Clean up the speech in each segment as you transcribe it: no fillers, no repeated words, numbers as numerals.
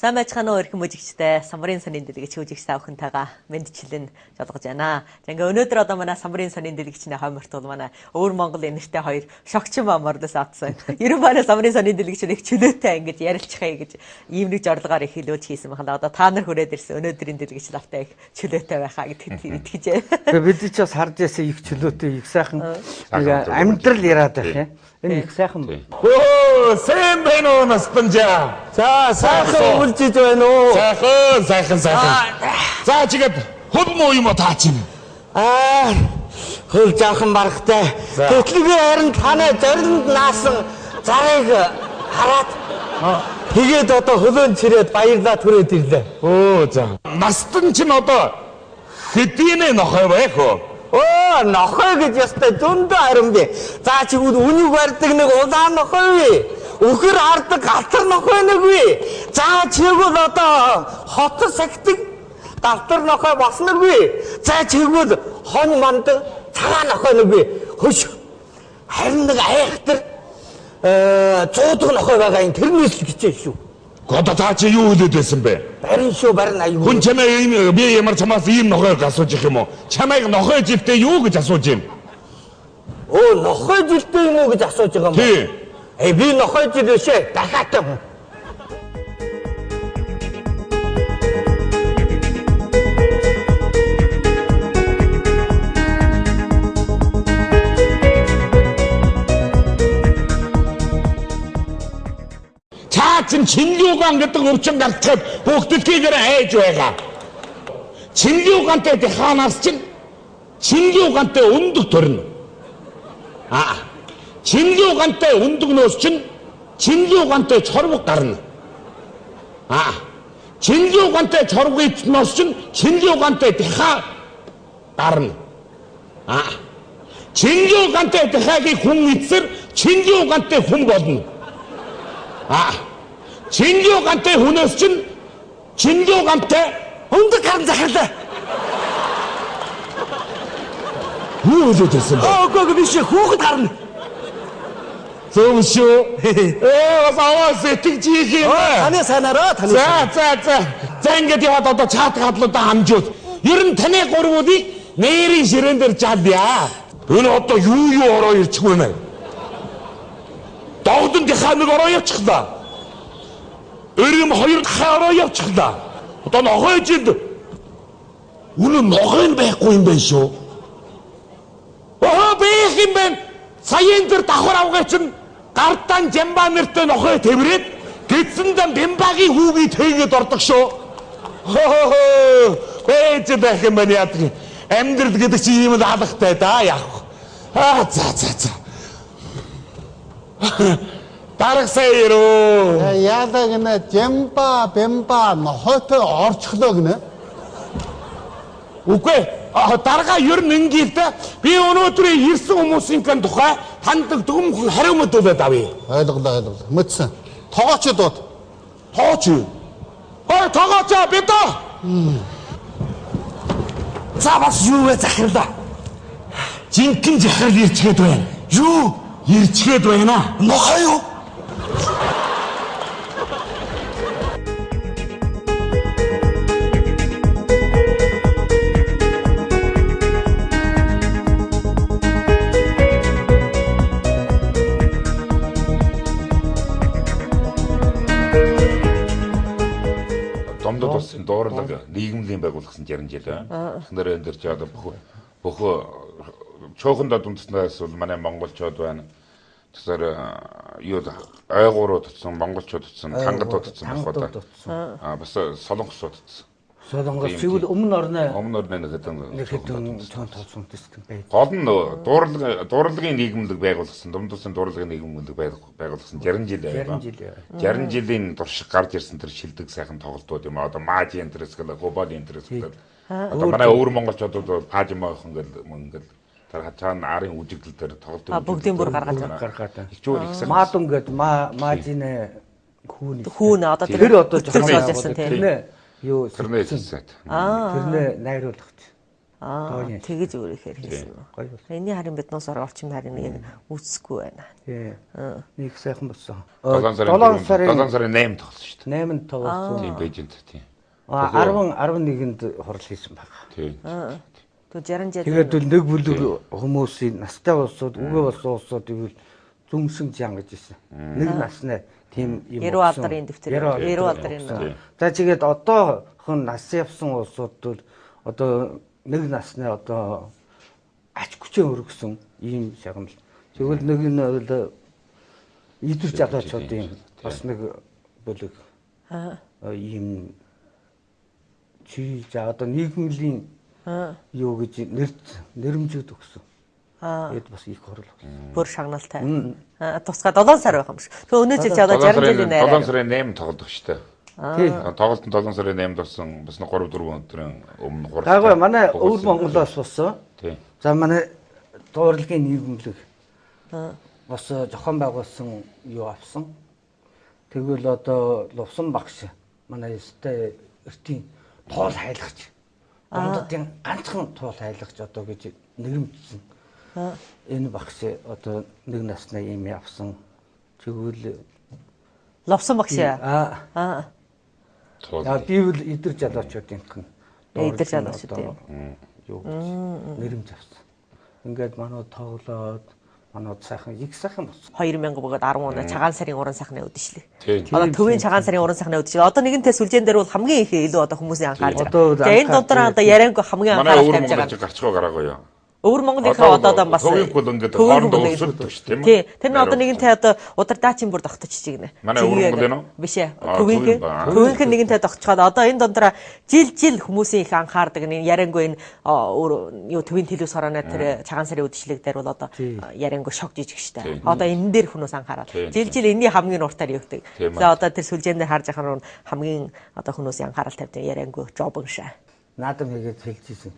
Сайн байцгаана уу эрхэм үзэгчдээ. Самбарын сонин дэлгэж үзэгч та бүхэнтэйгээ мэндчилэн жолгож байна. За ингээ өнөөдөр одоо манай самбарын сонин дэлгэгчний хойморт бол манай өвөр Монгол энертэй хоёр шогчин мамарлаас авсан. Ерөн манай самбарын сонин дэлгэгч нэг чөлөөтэй ингэж ярилцахыг гэж ийм нэг зорилгоор их хэлүүлж хийсэн байна. Одоо та нар хүрээд ирсэн өнөөдрийн дэлгэгч лавтай их чөлөөтэй байхаа гэдэгт итгэж байна. Тэгээ бид ч бас харж байсан их чөлөөтэй их сайхан нэг амьдрал яриад байх юм. Энэ их сайхан. Өө, сайн байна уу настанжаа? За сайхан өвлжиж байна уу? Сайхан, сайхан, сайхан. За чигэд хөл муу юм уу таа чинь? Аа хөл жаахан барахтай. Гэтэл би харин танай зоринд наасан зарыг хараад тэгээд одоо хөлөөн чирээд баярлаа түрээд ирлээ. Өө за. Настан чинь одоо хэдийнэ нохой байх уу? Өө нохой гэж ястай зөндөө харин би. За чигүүд үнийг барьдаг нэг улаан нохой ви. Үхэр хардаг галтар нохой нэг ви. За чигүүл одоо хот сахидаг галтар нохой бас нэг ви. За чигүүл хонь мандаг цагаан нохой нэг ви. Хөш харин нэг айхтар зуудаг нохой байгаа юм тэрнээс л хичээл шүү. Одоо та чи юу хэлээд байсан бэ? Барин шүү барин аюу. Хүн чамаа ийм би ямар чамаас ийм нохойг асууж их юм уу? Чамайг нохой жилтэй юу гэж асууж юм? Өө нохой жилтэй юм уу гэж асууж байгаа юм уу? Тий. Э би нохой жил биш ээ. Дахиад юм. Чин Чинлүүган гэдэг өвчин гарцгаад бүх дэлхийгээр айж байгаа. Чинлүүгантай Тэханаас чинь Чинлүүгантай өндөг төрнө. Аа. Чинлүүгантай өндөгнөөс чинь Чинлүүгантай чорвог гарна. Аа. Чинлүүгантай чорвогноос чинь Чинлүүгантай Тэха гарна. Аа. Чинлүүгантай Тэхагийг хүн эцэр Чинлүүгантай хүн болно. Аа. Чинлүү гантай хүнээс чинь Чинлүү гантай өндөг гарan захирлаа. Юу хэлээд байсан бэ? Үгүй үгүй биш хүүхэд гарна. Зөв шүү. Бас аваа сэтгэж хийх юм. Таны сайнараа таны. За за за. За ингээд яваад одоо чат гадлуудаа хамжуул. Ер нь таны гурвуудыг нэрийн ширээн дээр жалъя. Энэ одоо юу юу ороо ирчихгүй юм бэ? Догдон дихаа нэг ороо явчихлаа. Өрөм хоёр дахь ороо явчихлаа. Одоо нохой жид үнэ нохой нь байхгүй юм байна шүү. Оо байх юм байна. Саяын тэр давхар авгай чинь гардан жамбаа нэртэй нохой тэврээд гидсэндэн бямбагийн хүүгийг тээгээд ордог шүү. Хөө байж байх юм байна яадаг. Амьдрал гэдэг чинь ийм л алгатай да яах. Аа за за за. Дараг сайн ирөө. Яалаа гинэ жамба бямба нохойтой орчихлоо гинэ. Үгүй дарга ер нь ингээл дээ. Би өнөөдөр ирсэн хүмүүсийн тухай танд дүгмхэн хариу мэдүүлээд авъя. Ойлголоо ойлголоо. Мэдсэн. Тогооч дууд. Тогооч юу? Ой тогооч бид. За бас юу вэ захирлаа? Жинхэнэ захирал ирчгээд байна. Юу? Ирчгээд байна. Нохой юу? Домдод улсын дуурлага нийгэмлийн байгууллагасан 60 жил байна. Эхнэр энэ дэр чи одоо бүх чоохондоо дундснаас бол манай монголчууд байна. Тэгэхээр юу ойгуурууд утсан, монголчууд утсан, тангадууд утсан байх ба. Аа бас солонгосууд утсан. Солонгос тэгвэл өмнө орны нэг хэдэн чон тооцсон төстэй байд. Гол нь дурлагын нийгэмлэг байгуулсан, Домдод улсын дурлагын нийгэмлэг байгуулсан 60 жил байна. 60 жилийн туршиг гарч ирсэн тэр шилдэг сайхан тоглолтууд юм. Одоо Мажи интерес гэл, Глобал интерес гэл. Одоо манай өвөр монголчуудад бол Пажимойхон гэл мөнгөл тэр чаана арын үжигдэл дээр тоглолтын бүгдийн бүр гаргаж гаргаад. Их чүүр их сайхан. Маадун гэд Мажины хүүн. Хүүн одоо тэр одоо жоохон тэрнээ юу тэрнээ хэлсэн. Тэрнээ найруулагч. Аа тэгэж өөрөөр хийсэн юм. Гоё болсон. Энийн харин биднээс орчим харин яг үүсэхгүй байна. Тий. Нэг сайхан болсон. 7 сарын 7 сарын 8-нд тоглосон шүү дээ. 8-нд тоглосон. Тийм Бээжинд тийм. 10 11-нд хурал хийсэн баг. Тийм. Тэг 60 жил. Тэгээд бол нэг бүлэг хүмүүсийн настай улсууд, үгээ болсон улсууд ивэл зүмсэн жан гэж ирсэн. Нэг насны тийм юм. Яруу алдрын дэвтэр. Яруу алдрын. За тэгээд одоохон нас явсан улсууд бол одоо нэг насны одоо ач хүчээ өргөсөн ийм шагнал. Тэгвэл нэг нь бол идвэр залуучуудын бас нэг бүлэг. Ийм чи за одоо нийгмийн юу гэж нэрмжүүд өгсөн. Тэгээд бас их хурал болсон. Бүр шагналтай. Тусгай 7 сар байх юм шиг. Тэгээ өнөө жил чи одоо 60 жилийн найраа. 7 сарын 8 тоглох шүү дээ. Тоглолт нь 7 сарын 8-нд болсон. Бас 3 4 өдрийн өмнө хурал. Гайгүй манай өвөр Монголоос болсон. За манай дуурлагийн нийгэмлэг бас зохион байгуулсан юу авсан. Тэгвэл одоо Лувсан багш манай өстэй эртийн туул хайлагч. Дундадын ганцхан туул хайлагч одоо гэж нэрмжсэн. Энэ багш одоо нэг насны юм авсан. Тэгвэл Лувсан багш. Аа. За би бол идэр залуучуудынх нь идэр залуучуудын юу гэж нэрмж авсан. Ингээд манай тоглоод манайд сайхан их сайхан болсон. 2000 бөгөөд 10 оны чагаан сарын уран сайхны үдшилэг. Одоо төвийн чагаан сарын уран сайхны үдшилэг. Одоо нэгэнтээ сүлжээн дээр бол хамгийн их илүү одоо хүмүүсийн анхаарч байгаа. Тэгээ энэ дундаа одоо яриангүй хамгийн анхаарал тавьж байгаа. Гарчгаа гараагүй юу? Өвөр Монголынхаа одоо бас төвийн хөл ингээд хоорондоо өрсөлдөж тийм үү? Тий. Тэр нь одоо нэгэнтээ одоо удирдаачийн бүр тогтож чигнэ. Манай өвөр Монголын үү? Биш ээ. Төвийнх. Төвийнх нь нэгэнтээ тогтцоод одоо энэ дундаа жил жил хүмүүсийн их анхаардаг нэг яриангүй энэ юу төвийн төлөв сорооны тэр чагаан сарын үдшилэг дээр бол одоо яриангүй шок жижиг штэ. Одоо энэ дээр хүмүүс анхаарал. Жил жил энэний хамгийн уртаар явдаг. За одоо тэр сүлжээн дээр харж байгаа нь хамгийн одоо хүмүүсийн анхаарал тавьдаг яриангүй жобон шаа. Наадам хийгээд хэлж ирсэн.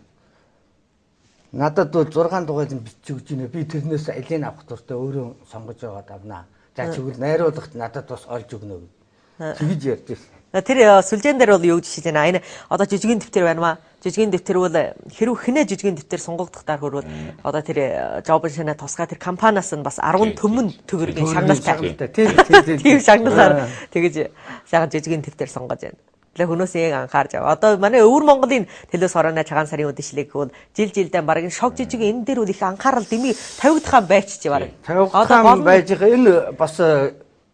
Надад бол 6 дугаарыг бичиж өгч гинэ. Би тэрнээс алийг авах дуртай өөрөө сонгож байгаад авнаа. За чигвэл найруулагч надад бас олж өгнө гэж. Тэгж ярьж байсан. Тэр сүлжээн дээр бол юу гэж жишээ байна. Энэ одоо жижигэн дэвтэр байна маа. Жижигэн дэвтэр бол хэрв хинэ жижигэн дэвтэр сонгогдох дараа хөрвөл одоо тэр жобн шинэ тусгай тэр компаниас нь бас 10 төмөн төгрөгийн шагналтай. Тийм шагналаар тэгэж сайхан жижигэн дэвтэр сонгож байна. Тэгээ хүмүүсийн анхаарч аваа. Одоо манай өвөр Монголын төлөөс хорооны чагаан сарын үдшилэг бол жил жилдээ бараг энэ шог жижиг энэ дээр бол их анхаарал дэмий тавигдахаан байчж бараг. Тавигдахаан байж байгаа. Энэ бас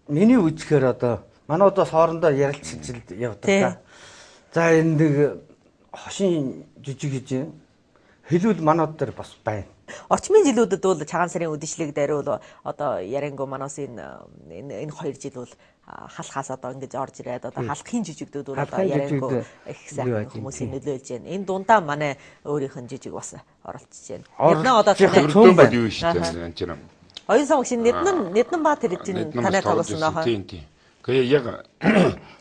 миний үзэхээр одоо манай одоо хоорондоо ярилцж явдаг та. За энэ нэг хошин жижиг гэж хэлвэл манад дээр бас байна. Орчмын жилүүдэд бол чагаан сарын үдшилэг дээр бол одоо яриангүй манаас энэ энэ 2 жил бол халахаас одоо ингэж орж ирээд одоо халахын жижигдүүд бол одоо яриангүй их сайхан хүмүүсийн нөлөөлж байна. Энэ дундаа манай өөрийнх нь жижиг бас оролцож байна. Няднаа одоо цөөн байна юу шүү дээ. Энэ чинь. Оюун сан багш Няднан ба тэр чинь танай тоглосон нөхөө. Тийм тийм. Тэгээ яг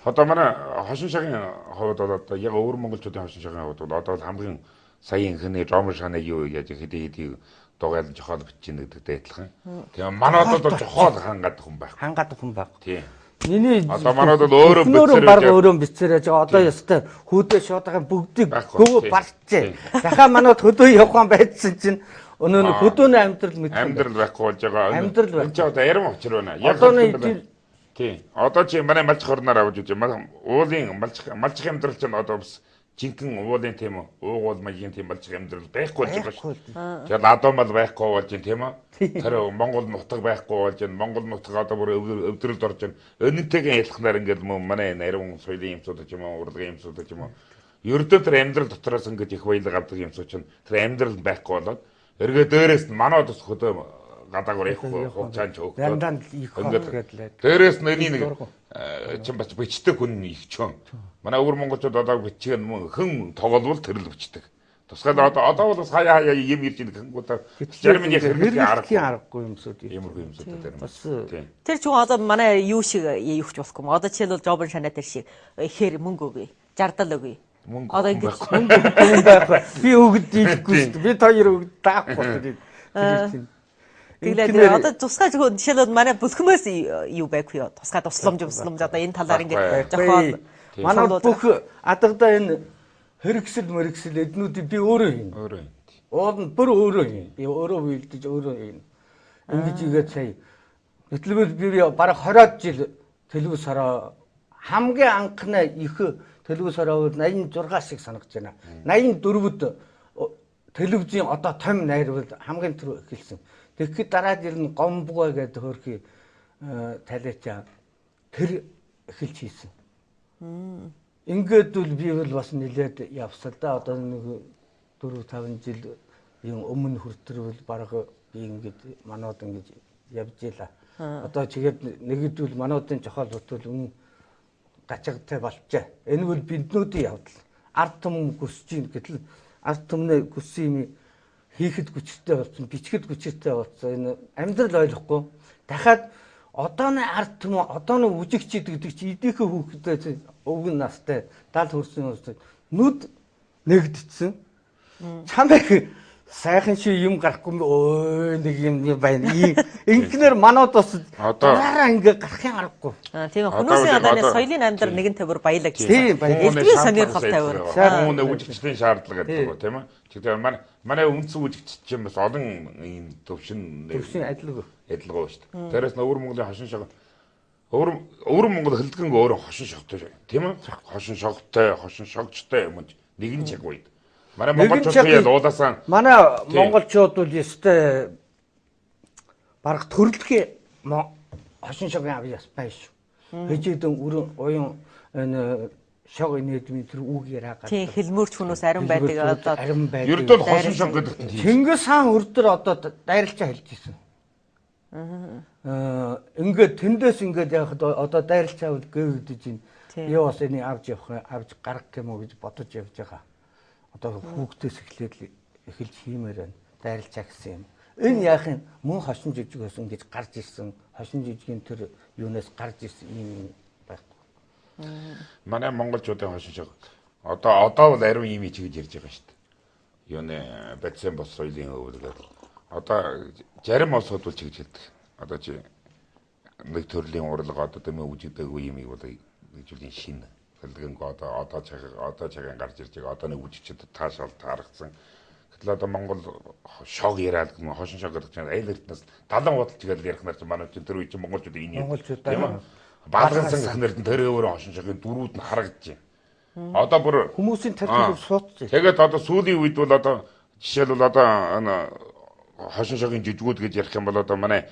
одоо манай хошин шагийн хувьд бол одоо яг өвөр монголчуудын хошин шагийн хувьд бол одоо хамгийн сая инхний Роман шаны юу яаж хэдий хэдий дугайл жохоол бичиж гэдэгтэй адилхан. Тэгээ манайд бол жохоол хангаад хүн байх. Хангаад хүн байх. Тийм. Миний одоо манайд бол өөрөө бичсээр баг өөрөө бичсээр яаж одоо ёстой хүүдээ шуудагийн бүгдийг гөвөө барчээ. Дахиад манайд хөдөө явах байцсан чинь өнөө хөдөөний амьдрал мэдэх амьдрал байхгүй болж байгаа. Амьдрал байхгүй. Энд чи одоо ярим учир байна. Яг одоо тийм. Одоо чи манай малч хорноор авч үзье. Уулын малчих амьдрал чинь одоо бас жинхэнэ уулын тийм үү уугуул маягийн тийм малчих амьдрал байхгүй болж байгаа шүү. Тэгэхээр ладомал байхгүй болж байна тийм үү? Тэр Монгол нутаг байхгүй болж байна. Монгол нутаг одоо бүр өвдрөлд орж байна. Өнөнтэйгээ ялхнаар ингээд манай энэ ариун соёлын юмсууд ч юм уу, урлагийн юмсууд ч юм уу. Ердөө тэр амьдрал дотроос ингээд их баялаг авдаг юмсууд чинь тэр амьдрал байхгүй болоод эргээ дээрээс нь манад бас хөдөө гадаагаар их хугацаанд хөөгдөөд их дээрээс нь энийг нэг чин бас бичдэг хүн их чөн. Манай өвөр монголчууд одоо бичиг нь хэн тогловол тэр л бичдэг. Тусгай одоо бол хаяа хаяа юм ирж ийн хэнгуудаа зарим нэг хэрэглэхийн аргагүй юмсууд иймэрхүү юмсууд дээр бас тэр ч одоо манай юу шиг юуч болохгүй юм. Одоо жишээлбэл Жобон шанаа тэр шиг ихээр мөнгө өгье. Жардал өгье. Мөнгө одоо ингэж мөнгө байхгүй. Би өгд дийлэхгүй шүү дээ. Би хоёр өгд даахгүй. Тэр чинь Тэглээ одоо тусгай зөвхөн жишээлбэл манай бүлхмөөс юу байхгүй юу? Тусгай тусламж одоо энэ талаар ингээд зохиол манай бүх адагдаа энэ Хэрэгсэл мэрэгсэл эднүүдийг би өөрөө хийнэ. Өөрөө хийнэ. Уул нь бүр өөрөө хийнэ. Би өөрөө биелдэж өөрөө хийнэ. Ингэж игээд сая. Гэтэл би бараг 20-од жил төлөв сараа хамгийн анхны их төлөв сараа бол 86 шиг санагдаж байна. 84-д телевизийн одоо том найрвал хамгийн түрүү эхэлсэн. Тэгэхэд дараа жил нь гомбгой гэдэг хөөрхий талиачаа тэр эхэлж хийсэн. Ингээд бол би бол бас нилээд явсан л да. Одоо нэг 4 5 жил юм өмнө хүртэл бараг би ингээд манууд ингэж явж ийлаа. Одоо чигээд нэгдвэл мануудын жохол бүтвэл үнэн гачигтай болчээ. Энэ бол биднүүдийн явдал. Ард түмэн гүсэж ийн гэтэл ард түмнээ гүссэн юм хийхэд хүчтэй болсон, бичгэд хүчтэй болсон. Энэ амьдрал ойлгохгүй. Дахиад одооны ард түмэн, одооны үжигчид гэдэг чи эдийнхээ хүүхдтэй өвгөн настай 70 хүрсэн хүмүүс нүд нэгдсэн. Чамайг сайхан шиг юм гарахгүй өө нэг юм байна. Ингэнээр манууд бас дараа ингээ гарахын аргагүй. Тийм хүмүүсийн одоо соёлын амьдрал нэгэн тавир баялаг гэсэн. Тийм баялаг. Элдвийн сонирхол тавир. Хүмүүний үжигчдийн шаардлага гэдэг үү тийм ээ. Тэгэхээр манай үндсэн үжигч чинь бас олон ийм төвшин адилгүй. Адилгүй шүү дээ. Тэрээс өвөр Монголын хошин шог өвөр Монгол хөлдгөн өөрөө хошин шогтой тийм ээ. Хошин шогтой, хошин шогчтой юм нэгэн цаг үед. Манай монголчууд уулаасаа манай монголчууд бол ёстой бараг төрөлхийн хошин шогийн авьяас байна шүү. Хэжээдэн өрөн уян энэ шог инээдмийн тэр үг яриа гардаг. Тийм хэлмөрч хүмүүс ариун байдаг одоо ариун байдаг. Ердөө хошин шог гэдэг нь тийм. Чингис хаан өрдөр одоо дайралчаа хэлж ирсэн. Ингээд тэндээс ингээд яхад одоо дайралчаа бол гээгдэж байна. Юу бас энийг авч явах авч гаргах юм уу гэж бодож явж байгаа. Одоо хүүхдээс эхлээд эхэлж хиймээр байна. Дайралчаа гэсэн юм. Энэ яах юм? Мөн хошин жижиг байсан гэж гарч ирсэн. Хошин жижигийн тэр юунаас гарч ирсэн юм байхгүй. Манай монголчуудын хошин шог одоо бол ариун юм чигж ярьж байгаа шүү дээ. Юуны бодисын бос соёлын өвөл гэдэг. Одоо зарим улсууд бол чигж хэлдэг. Одоо чи нэг төрлийн урлага одоо тийм үжигдээгүй юм бол нэг зүйлийн шинэ хэлгэнг одоо цагаан гарч ирж байгаа. Одоо нэг үжигчд таашаал таарагдсан. Гэтэл одоо Монгол шог яриад хошин шог гэдэг чинь айл эрдэнэс далан худалч гэж ярих нар чинь манай чинь тэр үе чинь монголчууд энэ монголчууд тийм ээ. Баалгансан гэх нэрд нь тэр өөр хошин шогийн дөрүүд нь харагдаж байна. Одоо бүр хүмүүсийн тархийг суудж. Тэгээд одоо сүүлийн үед бол одоо жишээлбэл одоо энэ хошин шогийн жижгүүд гэж ярих юм бол одоо манай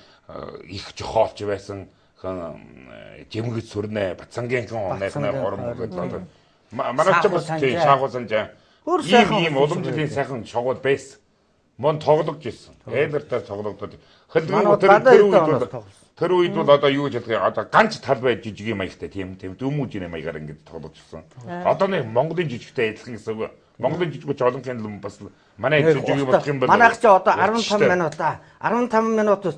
их жохоолч байсан жимгэд сүрнэ Бацангийн хүн хорон гэдэг одоо манай ч бас тийм шаагуулсан ийм уламжлалын сайхан шогууд байсан. Мөн тоглогдож ирсэн. Эйлертаар тоглогдоод хөлбөмбөг тэр үед бол одоо юу гэж хэлдэг одоо ганц талбай жижиг маягтай тийм дүүмүүжийн маягаар ингэж тоглож ирсэн. Одоо нэг Монголын жижигтэй адилхан гэсэн үг. Монголын жижигч олонхын л бас манай жижиг болох юм бол манайх ч одоо 15 минут 15 минутаас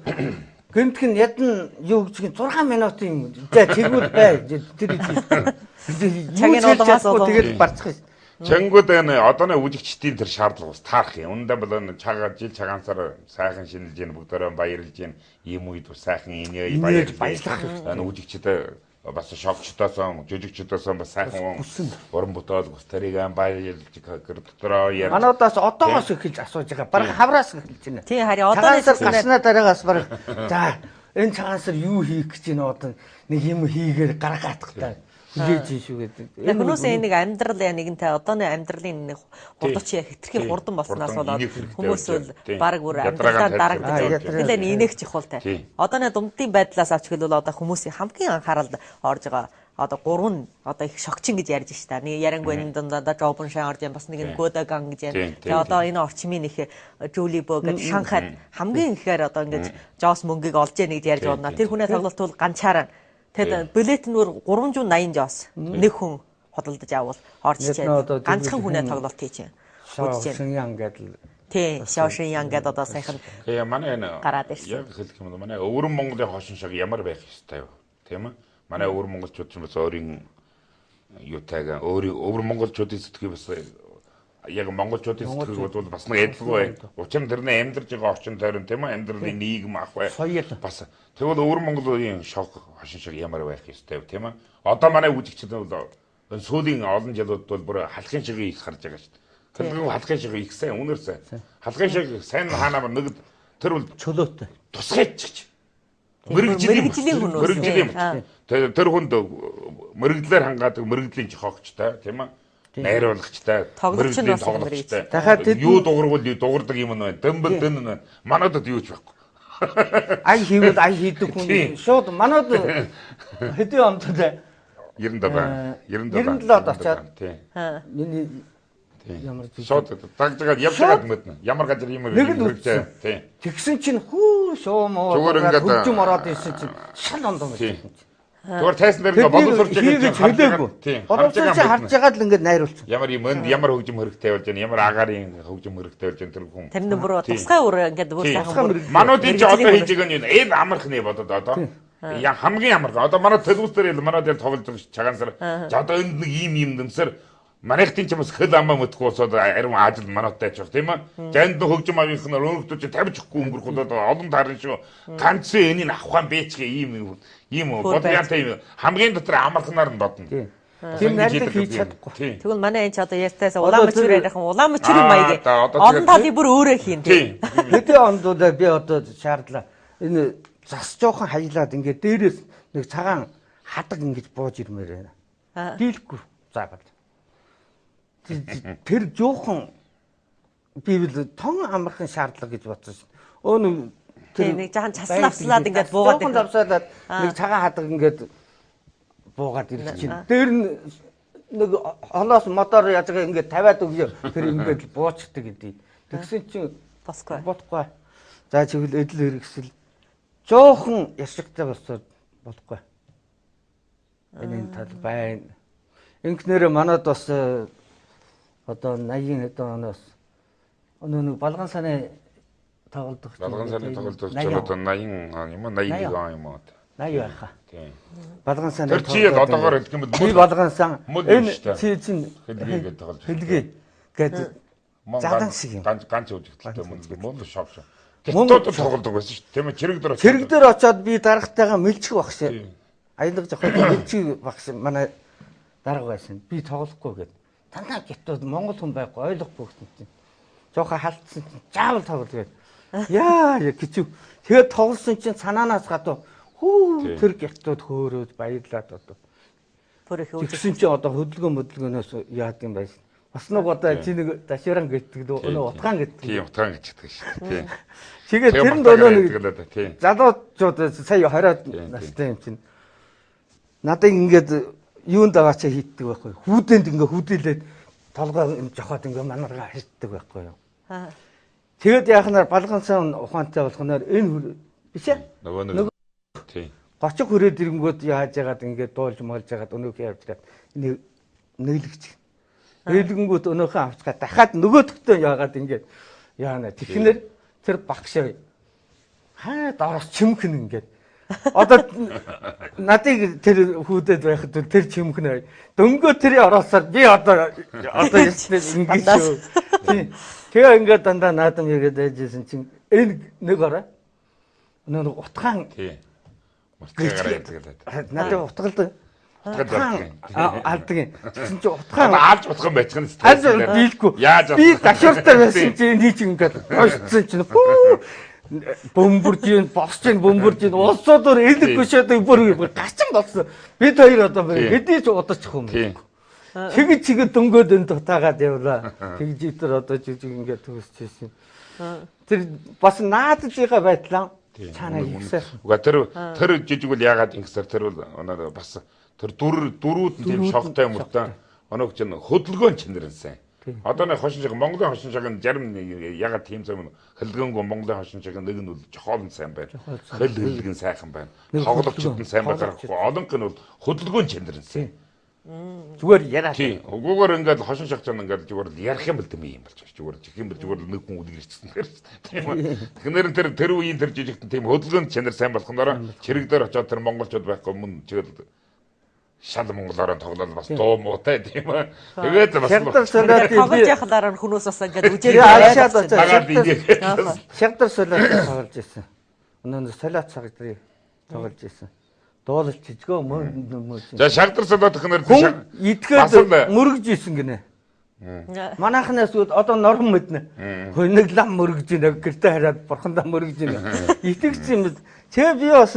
гэмтэх нь ядан юу гэж 6 минут юм. За тэгвэл бай. Тэр чагийн улмаас болов тэгэл барцах юм. Чангууд энэ одооны үжигчдийн тэр шаардлага бас таарах юм. Үүндээ бол энэ чагаа жил чагаан сар сайхан шинэлж гин бүгдээрээ баярлж гин ийм үед бас сайхан инээ баярлах хэрэгтэй. Энэ үжигчд бас шогчдоос жижигчдоос бас сайхан уран бүтээл бас тэрийг баярлж гэр дотроо ярьж. Манайдаас одоогоос эхэлж асууж байгаа. Бараг хавраас эхэлж байна. Тийм харин одооны гарснаа дараагаас бараг за энэ чагаан сар юу хийх гэж байна одоо нэг юм хийгээр гарах атгатай. Хүлээж шүү гэдэг. Хүмүүсийн нэг амьдрал яа нэгэнтэй одооны амьдралын нэг хурдч хэтэрхий хурдан болсноос болоод хүмүүс бол баг бүр амьдралаа дарагдаж байна. Тэгэл инээх чухалтай. Одооны дундын байдлаас авч хэлбэл одоо хүмүүсийн хамгийн анхааралд орж байгаа одоо гурван одоо их шогчин гэж ярьж шта. Нэг ярангуй энэ дундаа Жобон шан орж бас нэг нь Годаган гэж байна. Тэгээ одоо энэ орчмын их Жулибо гэж Шанхайд хамгийн ихээр одоо ингэж Жос мөнгийг олж яах гэж ярьж байна. Тэр хүний тоглолт бол ганцаараа. Тэгэд билет нь 380 жоос нэг хүн худалдаж авал орж чад. Ганцхан хүнээ тоглолт хийж байна. Шоушин гэдэг. Тий, Шоушин Ян гэдэг одоо сайхан. Тэгээ манай энэ гараад ирсэн. Яг хэлэх юм бол манай өвөрөн Монголын хошин шог ямар байх ёстой вэ? Тийм ээ. Манай өвөр монголчууд ч бас өөрийн юутайгаа өөрийн өвөр монголчуудын сэтгэхүй бас яг монголчуудын сэтгэхүйг бол бас нэг адилгүй бай. Учир нь тэрний амьдарч байгаа орчин тойрон тийм ээ амьдралын нийгэм ах бай. Бас тэгвэл өвөр Монголын шог хошин шог ямар байх ёстой вэ тийм ээ. Одоо манай үжигчд бол Энэ сүүлийн олон жилүүд бол бүр халахын шиг их харж байгаа шүү дээ. Төлгөн халахын шиг их сайн үнэр сайн. Халахын шиг сайн хаанаа нэг тэр бол чөлөөтэй тусгайч. Мэргэжлийн мөрөгжлийн. Тэр хүнд мөрөгдлөөр хангаадаг мөрөгдлийн жохоогчтой тийм ээ. Найруулагчтай, мөрөгдлийн тоглогчтой. Дахиад юу дуурвал юу дуурдаг юм нь байна. Дэмбэл дэн нь байна. Манайдад юу ч байхгүй. Ай хийвэл ай хийдэг хүн шууд манайд хэдийн онд те 97 97-д очоод миний ямар шууд дагжгаад явж байгаад мэднэ. Ямар газар юм хэрэгтэй тий. Тэгсэн чинь хүү шуу муу хөгжим ороод ирсэн чинь шал ондоо байсан чинь. Зүгээр тайсан дээр ингээ боловсруулж байгаа хэлээгүй. Боловсруулж харж байгаа л ингээ найруулсан. Ямар юм энд ямар хөгжим хэрэгтэй болж байна, ямар агаарын хөгжим хэрэгтэй болж байна тэр хүн. Тэр нь бүр тусгай өөр ингээд бүр сайхан бүр. Мануудын чи одоо хийж байгаа нь энэ амарх нэ бодод одоо. Яа хамгийн амарх. Одоо манай төлөвс дээр манай дээр тоглож байгаа чагаан сар. За одоо энд нэг ийм юм нэмсээр манайхтын ч бас хөл амаа мэдхгүй болсоод ариун ажил манайтай ч баг тийм ээ. За энд хөгжим авийнх нь өөрөхдөө чи 50 чихгүй өнгөрөх одоо олон тарын шүү. Ганцын энийг авах юм бэ ч гэ ийм ийм бодлоотой юм хамгийн дотор амархнаар нь бодно. Тийм найрлаг хийж чадахгүй. Тэгвэл манай энэ ч одоо ярьтайс Улаанбаатар ярих юм Улаанбаатарын маяг олон талыг бүр өөрөө хийн тийм. Хэдийн ондууд би одоо шаардлаа. Энэ зас жоохон хаялаад ингээд дээрээс нэг цагаан хадаг ингэж бууж ирмээр байна. Дийлэхгүй заагаад. Тэр жоохон би бол тон амархан шаардлага гэж бодсон шин. Өө нэг тэр нэг жаахан часлал авслаад ингээд буугаад жоохон авсаалаад нэг цагаан хадаг ингээд буугаад ирэх чинь. Дээр нь нэг холоос мотор яаж байгаа ингээд тавиад өгье. Тэр ингээд буучдаг гэдэг. Тэгсэн чинь босгүй. Бодохгүй. За чивэл эдэл хэрэгсэл жоохон яшигтай болсоор болохгүй. Энэ тал байна. Ингэнээр манад бас одоо 80 хэдэн оноос өнөө нэг балган саны тоглодог. Балган саны тоглодог ч одоо 80 юм уу 81 он юм уу. 80 байхаа. Тийм. Балган саны тэр чи одоогоор хэлэх юм бол би балган сан энэ чи чинь хэлгээ гэдэг тоглож. Хэлгээ гэдэг задан шиг юм. Ганц ганц үжигдэлтэй мөн мөн шок шок. Гятууд тоглодог байсан шүү дээ. Тийм ээ чирэг дээр чирэг дээр очоод би даргатайгаа мэлчих багш. Аялга зохиол мэлчих багш манай дарга байсан. Би тоглохгүй гэдэг. Танаа гятууд Монгол хүн байхгүй ойлгохгүй гэсэн чинь. Жохон халтсан чинь заавал тоглол гээд. Яа гिचв. Тэгээд тоглосон чинь санаанаас гадуу хүү тэр гятууд хөөрөөд баярлаад одоо. Бүр их өвж. Тэгсэн чинь одоо хөдөлгөөн мөдөлгөөнөөс яад юм байсан. Бас нэг одоо чи нэг даширан гэдэг дөө өнөө утгаан гэдэг. Тийм утгаан гэж хэлдэг шүү дээ. Тийм. Тэгээд тэрэнд өнөө нэг залуучууд сая 20 настай юм чинь. Надад ингээд юунд аваачаа хийддэг байхгүй. Хүүдэнд ингээ хүүдэлээд толгой юм жохоод ингээ манаргаа харьддаг байхгүй юу. Тэгээд яахнаар балгансан ухаантай болохноор энэ биш ээ. Нөгөө нэг тийм. 30 хүрээд ирэнгүүт яаж яагаад ингээ дуулж молж яагаад өнөөхөө явж нэг нэглэгч. Нэглэнгүүт өнөөхөө авчгаа дахиад нөгөөдөгтөө яагаад ингээ яана. Тэгэхээр тэр багш хаа доороос чимхэн ингээд одоо надыг тэр хүүдэд байхад тэр чимхэн дөнгөө тэр ороосоор би одоо одоо ингэж шүү. Тийм. Тэгээ ингээд дандаа наадам хийгээд байжсэн чинь энэ нэг орой нэг утгаан тийм. Мартаагаар яддаг л. Надад утгалд утгаан алдаг юм. Тэгсэн чинь утгаан алж утгаан байцгаах нь алж дийлэхгүй. Би дашууртай байсан чинь энийг чинь ингээд хойшсон чинь хүү бөмбөрж ийн босч ийн бөмбөрж ийн улсуудаар элэг гүшээд бүр гачин болсон. Бид хоёр одоо хэдий ч удачих юм. Тэгж чигээ дөнгөөд энэ дутаагаад явлаа. Тэгж итэр одоо жижиг ингээд төгсчихсэн. Тэр бас наадлагынхаа байдлаа цаанаа их сайхан. Уга тэр тэр жижиг бол яагаад ингэсээр тэр бол бас тэр дөрүүд нь тийм шогтой мөртөө өнөөх чинь хөдөлгөөн чанар нь сайн. Одоо нэг хошин шаг Монголын хошин шаг нь зарим ягаад тийм зам хөлгөөнгөө Монголын хошин шаг нэг нь бол жохоол нь сайн байна. Хөл хөлг нь сайхан байна. Тоглогчд нь сайн байгаарахгүй. Олонх нь бол хөдөлгөөн чанар нь сайн. Зүгээр яриа. Тийм. Угуугаар ингээд хошин шаг чан ингээд зүгээр л ярих юм бол дэм юм болж байгаа. Зүгээр чих юм бол зүгээр л нэг хүн үлгэрчсэн тэр. Тийм үү. Тэгэхээр тэр тэр үеийн тэр жижигтэн тийм хөдөлгөөн чанар сайн болохоор чирэг дээр очиод тэр монголчууд байхгүй мөн чигээр шал монголоор тоглол бас дуу муутай тийм ээ. Тэгээд бас шагдар солиот тоглож яхалаар хүмүүс бас ингээд үжээд шагдар солиот тоглож ирсэн. Өнөө солиот цагдрыг тоглож ирсэн. Дуулж жижигөө мөн. За шагдар солиод гэнэр хүн идэхэд мөргөж исэн гинэ. Манайхнаас одоо норм мэднэ. Нэг лам мөргөж ийнэ гэртээ хараад бурхандаа мөргөж ийнэ. Итгэгч юм. Тэ би бас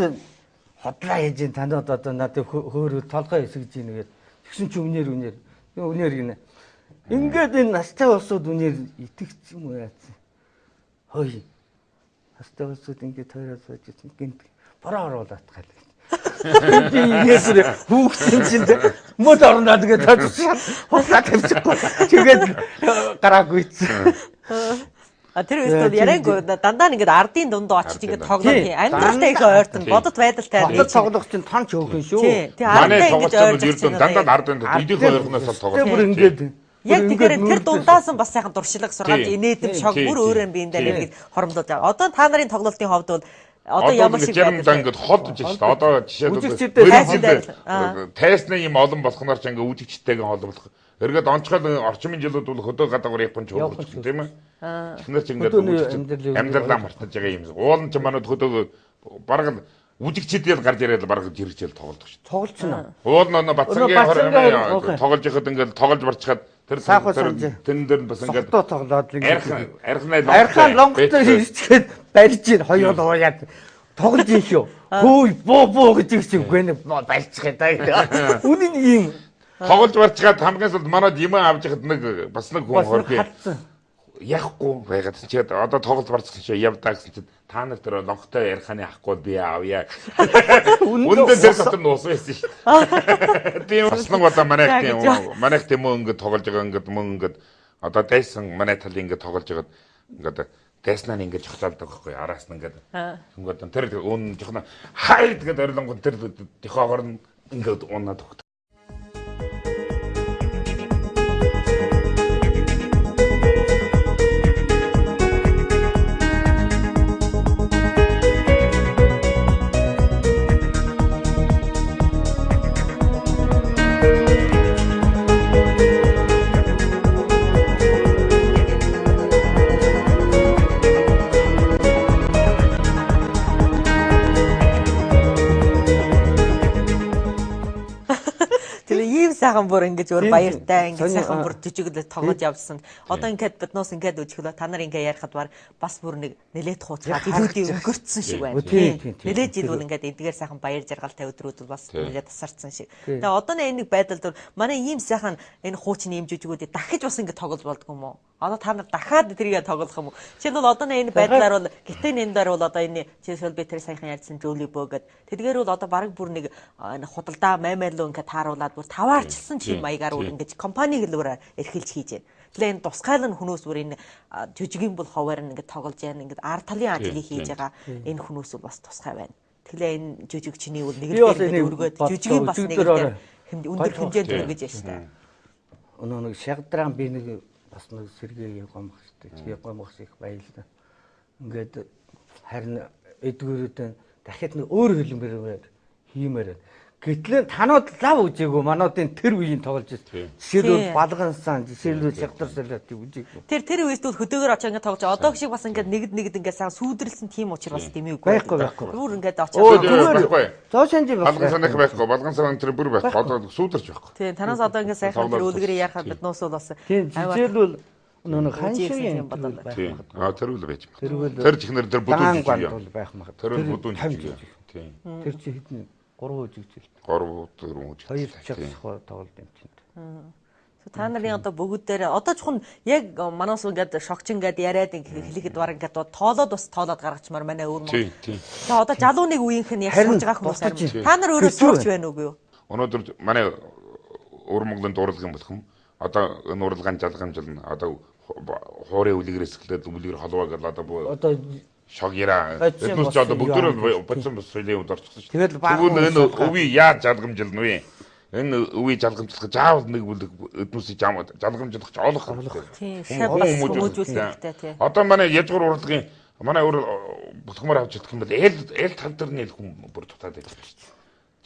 хотлаа хийж ин танад одоо надад хөөрөө толгой эсгэж ийнэ гэд. Тэгсэн чи үнээр үнээр гинэ. Ингээд энэ настай улсууд үнээр итгэгч юм уу яац. Хөөе. Настай улсууд ингээд тойроод сууж исэн гинт бороо оруулаад гал. Би ингээд хүүхдэн чинь мод орноо тэгээд тойрсон. Хутлаа тавьчихгүй. Тэгээд гараагүй. А тэр үед бол яриангүй дандаа ингээд ардын дунд очиж ингээд тоглох юм. Амьдралтай их ойртон, бодит байдалтай. Бодит тоглох чинь тон ч өөхөн шүү. Тий, ардтай ингэж ойрж чинь дандаа ардын дунд идэх ойрхоноос л тоглох. Тэр бүр ингээд яг тэгэхээр тэр дундаас нь бас сайхан дуршлаг сургаалж инээдэм шог бүр өөр юм биен дээр ингэж хоромдоод байгаа. Одоо та нарын тоглолтын хувьд бол одоо ямар шиг байдал ингээд холдож шүү дээ. Одоо жишээлбэл тайсны юм олон болохноор ч ингээд үжигчтэйгээ холбох. Эргээд онцгой орчмын жилүүд бол хөдөө гадуур Японч хөрвүүлж тийм ээ. Технэр ч ингээд амьдралаа мартаж байгаа юм. Уул нь ч манад хөдөө бараг үжигчдэл гарч ирээд бараг жирэгчэл тоглодог шүү. Тоглолч нь. Уул нь Бацангийн тоглож байхад ингээд тоглож барчхад тэр тэн дээр бас ингээд тоглоод ингээд архинаа лонготой ирчгээд барьж ин хоёул ууяад тоглож ин шүү. Хөөй боо боо гэж ирсэн үгүй нэ барьчих юм да. Үнэн ийм тоглож барчгаад хамгийн сүүлд манад юм авч яхад нэг бас нэг хүн хорхи яахгүй байгаад чи одоо тоглож барчсан чи явдаа гэсэн чи та нар тэр лонготой яриханы ахгүй би авъя. Үнэндээ тэр дотор нь ус байсан шүү. Тийм бас нэг удаа манайх тийм манайх тийм ингээд тоглож байгаа ингээд мөн ингээд одоо дайсан манай талын ингээд тоглож байгаад ингээд дайснаа ингээд жохлоолдог байхгүй араас нь ингээд ингээд тэр өн жохно хайд гэдэг орилонгон тэр тохоогоор нь ингээд унаад өгдөг. Сайхан бүр ингэж өөр баяртай ингэж сайхан бүр жижиглэл тоглож явсан. Одоо ингээд биднээс ингээд үжиглөө та нар ингээд ярихад бас бүр нэг нэлээд хууцгаад илүүдийн өнгөрцсөн шиг байна. Нэлээд жил бол ингээд эдгээр сайхан баяр жаргалтай өдрүүд бол бас нэлээд тасарсан шиг. Тэгээ одоо энэ нэг байдал дээр манай ийм сайхан энэ хуучны ийм жижигүүдийг дахиж бас ингээд тоглож болдгоо юм уу? Одоо та нар дахиад тэрийг тоглох юм уу? Жишээлбэл одоо энэ байдлаар бол гитэн энэ дээр бол одоо энэ жишээлбэл би тэр саяхан ярьсан Жөли бөө гэд тэдгээр бол одоо бараг бүр нэг энэ худалдаа маймайлуу ингээд тааруулаад бүр таваарчилсан чим маягаар ингэж компани хэлбэрээр эрхэлж хийж байна. Тэгэхээр энэ тусгайл нь хүмүүс бүр энэ жижигэн бол ховоор нь ингээд тоглож байна. Ингээд ар талын ажлыг хийж байгаа энэ хүмүүс бас тусгай байна. Тэгэхээр энэ жижигчний бол нэг л дээр өргөөд жижигэн бас нэг дээр өндөр хэмжээнд өргөж байна шүү дээ. Өнөө нэг шагдрaan би нэг бас нэг Сергегийн гомх шүү дээ. Гомх их баярлалаа. Ингээд харин эдгүүрүүдэн дахиад нэг өөр хөлбөрөөр хиймээр байна. Гэтэл танууд лав үжээгүй мануудын тэр үеийн тоглож байсан. Жишээлбэл Балгансан, жишээлбэл Шагдар солиот үжээгүй. Тэр үед бол хөдөөгөр очиж ингээд тоглож одоо шиг бас ингээд нэгд ингээд сайн сүүдэрлсэн тим учраас дэмийгүй. Байхгүй. Бүр ингээд очиж зүгээр. Зоошанжи байхгүй. Балгансаных байхгүй, Балгансан тэр бүр байхгүй. Одоо сүүдэрч байхгүй. Тийм, танаас одоо ингээд сайхан тэр үлгэрийг ярахад биднээс бол бас тийм жишээлбэл нөө ханшийн юм байх. Аа тэр үл байж магадгүй. Тэр чихнэр тэр бүдүүн жижиг байх магадгүй. Тэр бүдүүн жижиг. Тийм. Тэр чи хэдэн 3 үжигжил. 3 4 үжигжил. 2 чагсах тоглолт юм чинь. Та нарын одоо бүгдээр одоо чухам яг манаас ингээд шогч ингээд яриад ингээд хэлэхэд баг ингээд тоолоод бас тоолоод гаргачмаар манай өөр мөн. Тийм. Тэгээ одоо залуу нэг үеийнх нь яг сурж байгаа хүмүүс харин та нар өөрөө сурч байна уугүй юу? Өнөөдөр манай өвөр Монголын дурлагын болох юм. Одоо энэ урлагын жалгамжил нь одоо хуурын үлгэрээс эхлээд үлгэр холвоо гэдэг одоо шог яраа. Эднээс ч одоо бүгдөө бодсон бас соёлын үед орчихсон шүү. Тэгэл энэ өвий яаж жалгамжилна вэ? Энэ өвий жалгамжлах заавал нэг бүлэг эднүсийг жалгамжлах ч олох хэрэгтэй. Тийм, хүмүүжүүлэх хэрэгтэй тий. Одоо манай яжгуур урлагийн манай өөр бүтгэмөр авч чадах юм бол эл тал дээр нь хүн бүр дутаад байдаг шүү.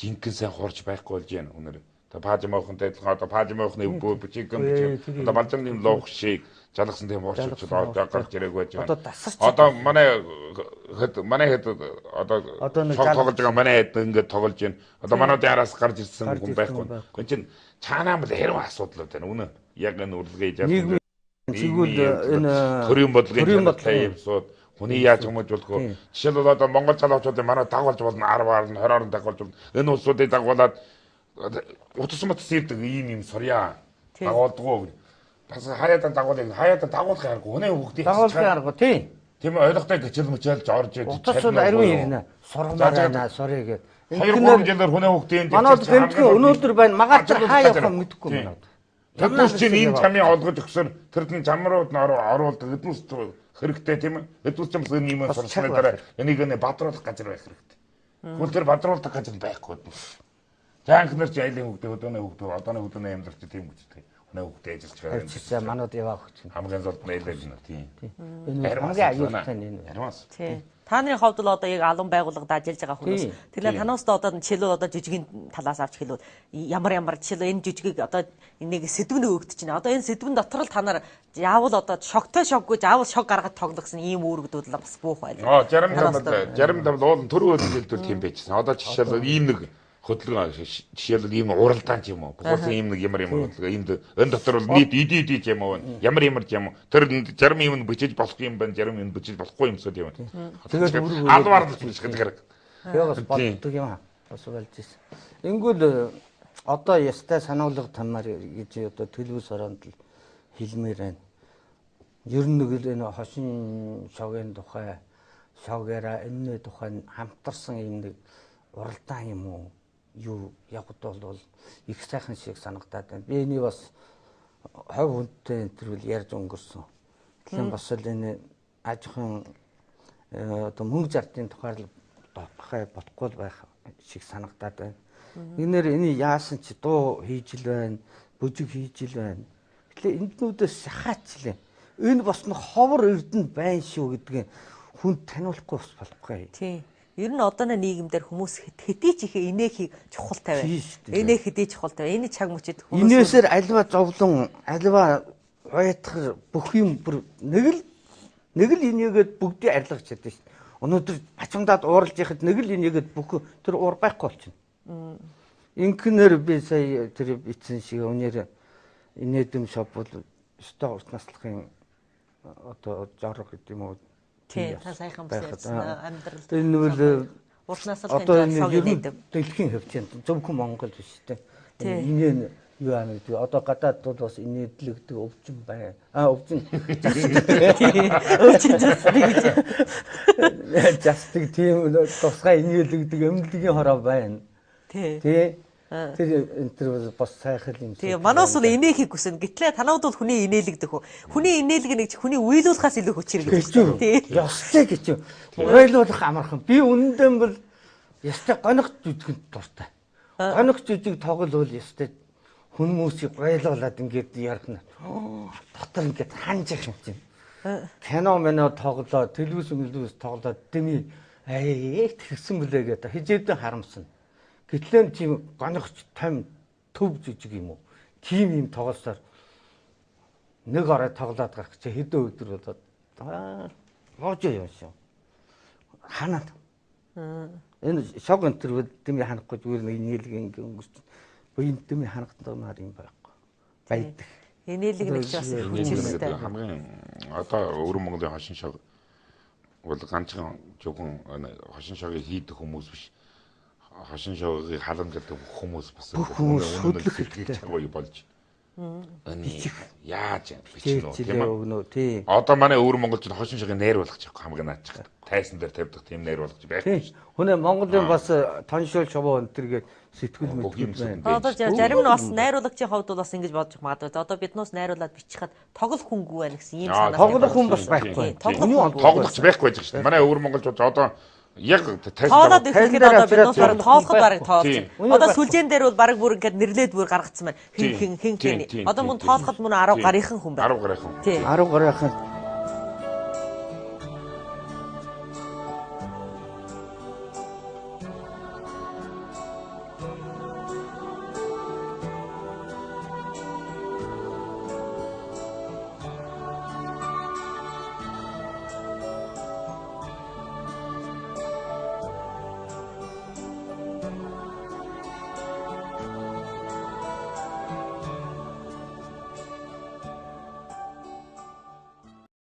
Жинхэнэ сайн хуурч байхгүй болж байна өнөр. Паажмоохонтой адилхан одоо паажмоохны бичиг бичиг одоо балжанны луух шиг жалгасан тийм ууршигчд одоо гарч ирээг байж байна. Одоо манай хэд одоо тоглож байгаа манай хэд ингээд тоглож байна. Одоо манайд араас гарч ирсэн хүн байхгүй. Гүн чинь чанаа бол хэрэг асуудал байна. Үнэ яг энэ урлагийн жалгасан. Тэгвэл энэ төрийн бодлогын явсууд хүний яаж хүмүүж болох вэ? Жишээлбэл одоо Монгол залуучуудын манай дагуулж болно 10-аар нь 20-оор нь дагуулж болно. Энэ улсуудыг дагуулад утас мутас ирдэг ийм юм сурья. Дагуулдаггүй. Бас хаяадан дагуулыг хаяадан дагуулах аргагүй. Хүний хүүхдийг дагуулах аргагүй тий. Тийм ойлгохтой гिचэл мөчөлж орж иж утас бол ариун ирнэ. Сургамаар байна сурыг гээд. 2-3 жилээр хүний хүүхдийн манайд гэмтгэн өнөөдөр байна. Магадгүй хаа явах юм мэдэхгүй манайд. Тэднээс чинь ийм чамын олгож өгсөр тэрдний чам руу оруулдаг. Эднээс хэрэгтэй тийм ээ. Эднээс ч бас энэ юм сурсны дараа энийг нэ бадруулах газар байх хэрэгтэй. Тэгвэл тэр бадруулах газар байхгүй. За анхнаар чи айлын хүүхдээ өдөөний хүүхдээ одооны хөдөөний амьдрал чи тийм үстэй. Хүний хүүхдээ ажиллаж байгаа. Авчирсан манууд яваа хөх чинь. Хамгийн золд нь айлаа гэнэ тийм. Энэ хамгийн аюултай нь энэ. Аримаас. Тийм. Та нарын хувьд бол одоо яг алан байгууллагад ажиллаж байгаа хүмүүс. Тэгэхээр танаас одоо жишээлбэл одоо жижигийн талаас авч хэлвэл ямар ямар жишээлбэл энэ жижигийг одоо нэг сэдв нэг өгдөж чинь. Одоо энэ сэдвэн дотор л та нар яавал одоо шогтой шоггүй заавал шог гаргаж тоглох гэсэн ийм үүрэгдүүд л бас буух байлаа. Аа 60 70 уул түрүү жилдвэл тийм байжсэн. Одоо жишээлбэл ийм нэг хөдөлгөөн жишээлбэл ийм уралдаан ч юм уу. Бухуулсан ийм нэг ямар ямар хөдөлгөөн ийм энэ дотор бол нийт иди ч юм уу. Ямар ямар ч юм уу. Тэр 60 юм бичиж болох юм байна, 60 юм бичиж болохгүй юмсууд юм. Тэгээд алваар л бичих гэдэг. Тэгээ бас боддог юм аа. Бас болж ирсэн. Ингүүл одоо ястай сануулга тамаар гэж одоо төлөв сороонд л хэлмээр байна. Ер нь нэг л энэ хошин шогийн тухай, шогоораа энэний тухай хамтарсан юм нэг уралдаан юм уу? Юу явахд бол их сайхан шиг санагдаад байна. Би энийг бас хов хүнтэй энэ төр бол ярьж өнгөрсөн. Тэгэхээр бас л энэ аж ахуйн одоо мөнгө зардын тухай л бодохгүй байх шиг санагдаад байна. Энээр энэ яасан чи дуу хийж л байна, бүжиг хийж л байна. Тэгэхээр энднүүдээс шахаачлаа. Энэ бас нэг ховор эрдэнэ байна шүү гэдгийг хүнд таниулахгүй бас болохгүй. Тийм. Ер нь одооны нийгэмдэр хүмүүс хэдий ч их инээхийг чухал тавиа. Инээх хэдий чухал тавиа. Энэ цаг мөчид хүмүүс инээсээр альва зовлон, альва уйтгар бүх юм бүр нэг л инээгээд бүгдийг арилгах чадсан шүү дээ. Өнөөдөр бачимдаад ууралж яхад нэг л инээгээд бүх тэр уур байхгүй болчихно. Инкнэр би сая тэр бичсэн шиг өнөр инээдэм шоп бол өстой урт наслахын одоо зорго гэдэг юм уу. Тийм, та сайхан бас ярьсан амьдрал. Энэ бол урт наслахын шог инээдэм. Дэлхийн хөвчөнд зөвхөн Монгол биш үү? Инээ нь юу аана гэдэг. Одоо гадаад бол бас инээдлэгдэг өвчин байна. А өвчин өвчин засдаг гэж. Засдаг тийм тусгай инээлэгдэг эмнэлгийн хороо байна. Тий. Тэр энэ төр бас сайхан юм шиг. Тийм, манаас бол инээхийг хүснэ. Гэтлээ танууд бол хүний инээлэгдэх үү. Хүний инээлэг нэг хүний уйлуулахаас илүү хүчээр гэж. Тийм. Ёстой гэж. Уйлуулах амархан. Би үнэндээ бол ёстой гоних жүжигэнд дуртай. Гоних жүжиг тоглол ёстой хүмүүсийг гойлуулад ингээд ярих нь. Дотор ингээд ханж явах юм чинь. Кино мэнэ тоглоо, телевиз мэлвиз тоглоо дэмий аа тэгсэн мөлий гэдэг хижээдэн харамсна. Гэтлэн тийм гонхч том төв жижиг юм уу? Тийм юм тоглосоор нэг орой тоглоод гарах чи хэдэн өдөр болоод боож юм шиг. Ханаад. Энэ шог энэ төр дэмий ханахгүй зүгээр нэг нийлэг ингээ өнгөрч. Буян дэмий ханагдмаар юм байхгүй. Байдаг. Инээлэг нэг ч бас хүчтэй. Хамгийн одоо өвөр Монголын хошин шог бол ганцхан зөвхөн хошин шогийг хийдэг хүмүүс биш. Хошин шогийг халамжладаг хүмүүс бас хүмүүс хөдлөх хэрэгтэй болж. Бичих яаж бичнэ үү тийм үү? Тий. Одоо манай өвөр монголчууд хошин шогийг найруулах чих хамгийн наачих. Тайсан дээр тавьдаг тийм найруулагч байхгүй. Хүнээ Монголын бас тоншоол шовоо энэ төр гээд сэтгэл мэтгэл байна. Одоо зарим нь бас найруулагчийн хувьд бол бас ингэж бодож магадгүй. Одоо биднээс найруулад бичихэд тоглох хүнгүй байна гэсэн ийм санаа. Тоглох хүн бас байхгүй. Тоглогч байхгүй байж байгаа шүү дээ. Манай өвөр монголчууд одоо яг тоолоод ирэхэд одоо бид нар тоолоход бараг тоолж. Одоо сүлжээн дээр бол бараг бүр ингээд нэрлээд бүр гаргацсан байна. Хин хин хин хин. Одоо мөн тоолоход мөн 10 гарынхан хүн байна. 10 гарынхан. 10 гарынхан.